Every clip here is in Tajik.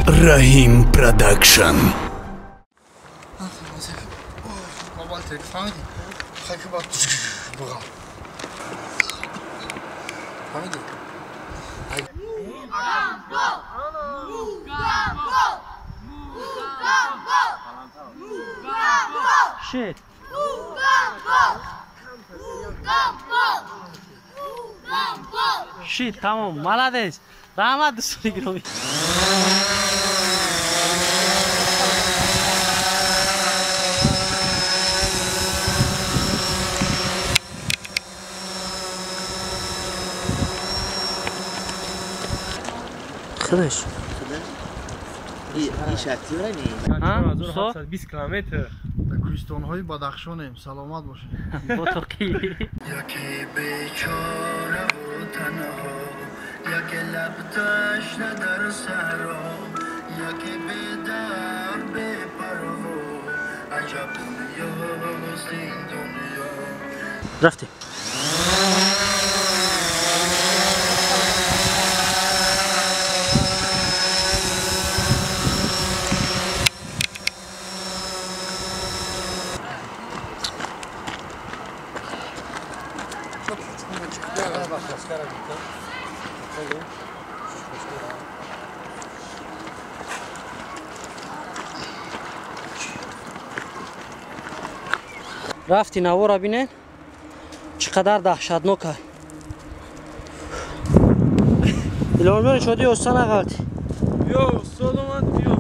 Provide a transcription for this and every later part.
Раҳим Продакшн. Shit. Shit, тамом, молодец. Раҳмат, дӯстони гиромӣ. Худаш. 4720 километр. Дар кӯҳистонҳои Бадахшонем, саломат бошед. Бо тоқӣ. Яке бечораву танҳо, яке лаб ташна дар саҳро, яке бедард бепарво, аҷаб дунёст ин дунё. Рафтем. Рафти навора бинед, чӣ қадар даҳшатнок аст. Илҳомҷони Шодӣ, оста нағалти. Биё, устод омад, биё.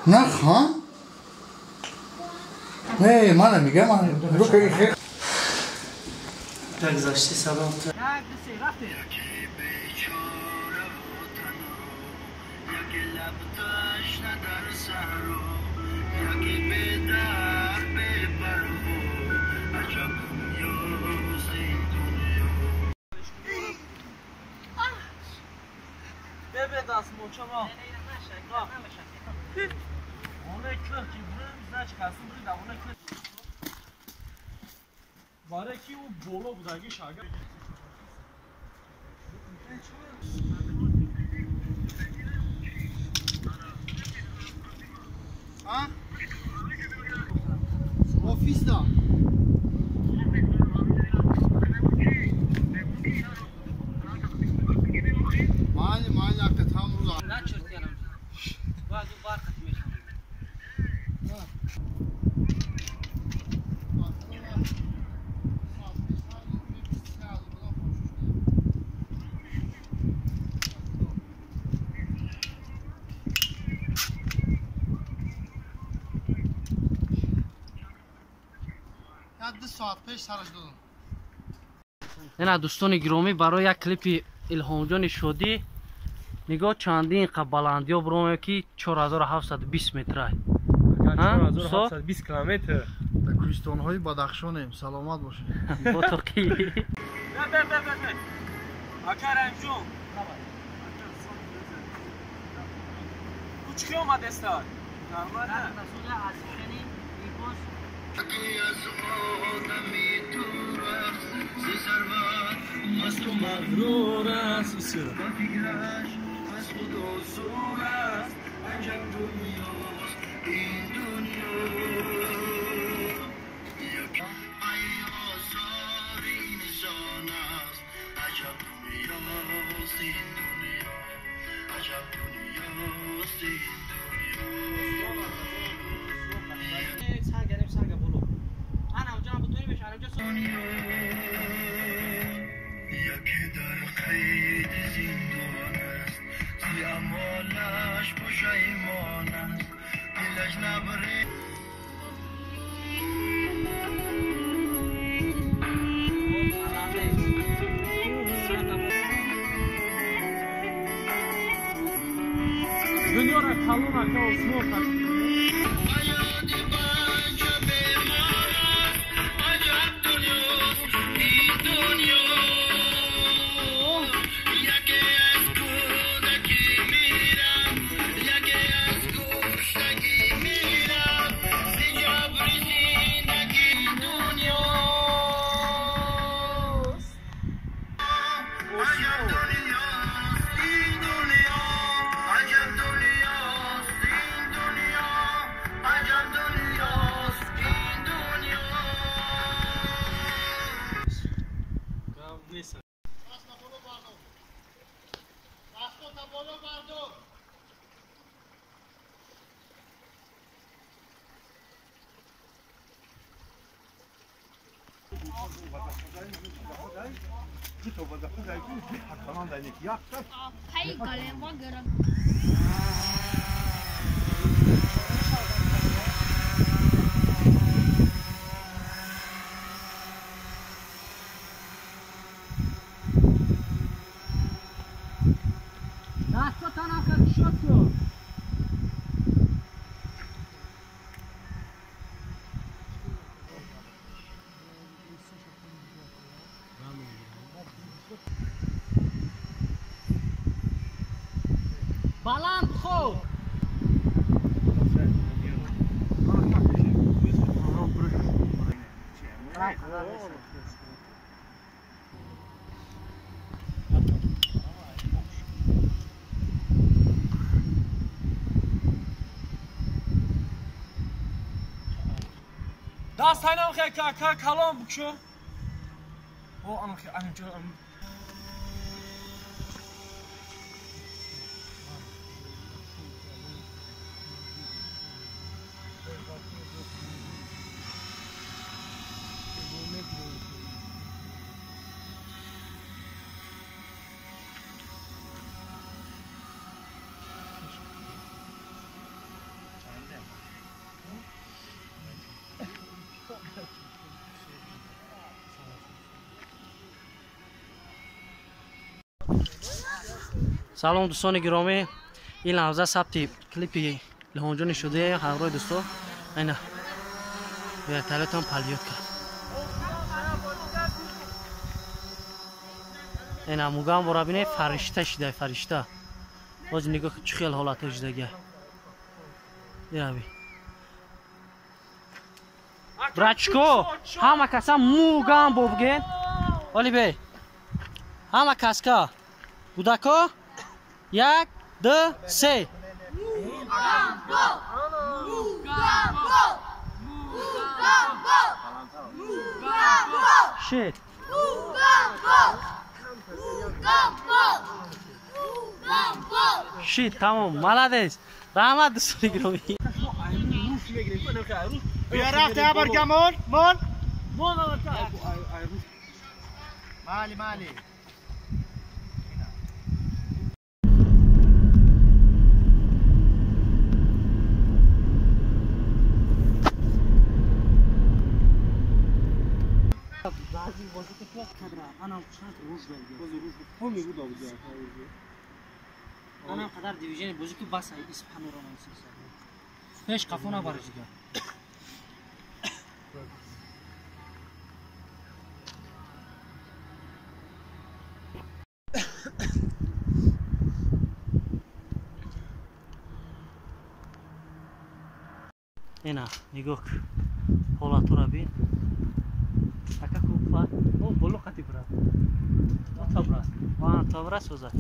На ха? Не, мана мегам, мана. Так, зашти салом. Бараки у боло будаги шага. А? Офиста. Мали, мали, акта там рӯз. Начертиянам. Баъд у барқат мешавад. Ина дӯстони гиромӣ, барои як клипи Илҳомҷони Шодӣ нигоҳ чандин қа баландиё биромем, ки 4720 метр аст. 4720 километр. Дар кӯҳистонҳои Бадахшонем, саломат бошед. Бо тоқӣ. Ака Раҳимҷон. Ӯ чӣ омадеста? Нормально. یکی در قید زندان است، ز اعمالش پشیمان است، دلش لبریز. Дунёро калон ака осмон ташкил. Aja Баланд хоб. Даст айнам хе ка калом букшо. О анам хе анам чо. Салом дӯстони гиромӣ, ин лаҳза сабти клипи Илҳомҷони шуда ҳамроҳи дӯсто айна вертолётам палёт кард. Айна мугам бора бинед, фаришта шида, фаришта. Боз нигоҳ чӣ хел ҳолато шидагия. Ираби. Брачко, ҳама каса мугам бобген. Оли бе. Ҳама каска. Кӯдако 1, 2, 3. Мугамбо! Мугамбо! Мугамбо! Мугамбо! Шит. Мугамбо! Мугамбо! Мугамбо! Шит, тамом, молодец. Раҳмат дӯстони гиромӣ. Бия рафт я барга мон, мон. Мон Мали, мали. Анам қадар дивижени бозӣ ки бас ис панорама пеш қафо набари дигар. Ина нигоҳ ҳолатура бин. Ака купа о боло қати брат. О табра. Ва табра соза.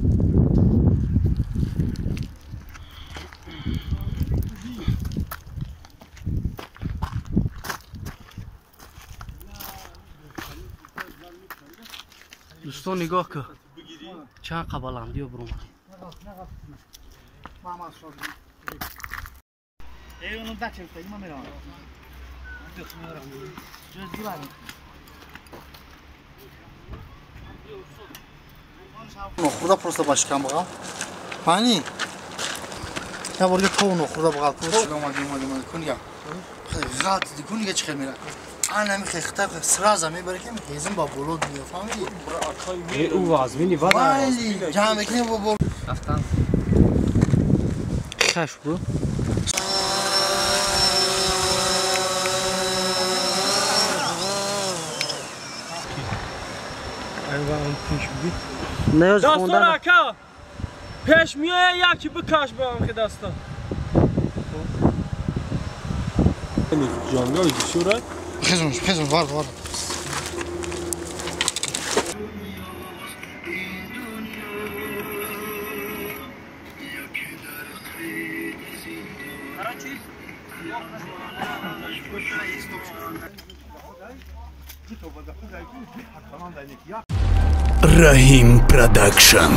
Дӯстон нигоҳ кун. Чанд қа баландиё бурумад. Нохӯрда просто ба шикам бағал. Мани? Я борга то нохӯрда бағал. Омади, омади, омади. Кунига. Ғалт ди кунига чӣ хел мера. Ана ми хехта сразу мебаре ки ҳезм ба боло дунё, фаҳмидӣ? Э, ӯ вазмини вада. Майли, ҷамъ мекунем бо бол. Рафтан. Хаш бу. Дастон ака пеш меоя яки бикаш ба амхи даста. Ҷангал бисёра. Хезмаш, хезмаш, вар, вар. Раҳим Продакшн.